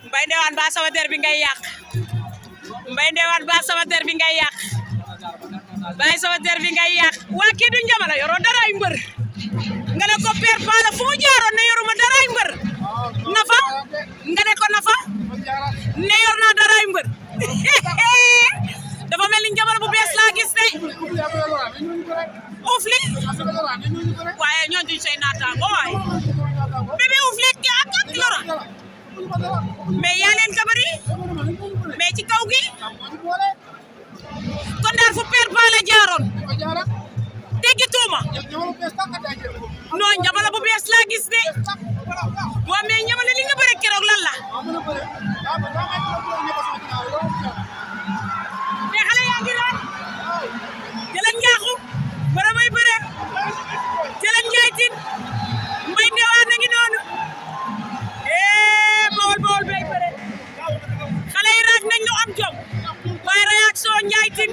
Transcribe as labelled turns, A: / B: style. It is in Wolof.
A: Mbaye Ndewane ba sama der bi ngay yàq Mbaye Ndewane ba sama der bi ngay yàq bay sama der bi ngay yàq waa kii du njamala yoroo daraay mbër nga ne ko Père Palla fu mu jaaroon ne yoruma daraay mbër nafa nga ne ko nafa ne yor naa daraay mbër dafa mel ni njamala bu bees laa gis tey Oufli waaye ñooñu duñ say naataango waaye bébé Oufli ak Laurent mais yaa leen kabari mais ci kaw gi kon daal fu Père Palla jaaroon teggi tuuma non njamala bu bees laa gis de waaw mais njamala li nga bëre keroog lan la mais xale yaa ngi naan jëlan njaaxu bara may bëre jëlan njaaytin Mbaye Ndewane a ngi noonu bool bay bëre xale yi raaj nañ ñu am jom waaye réaction njaaytin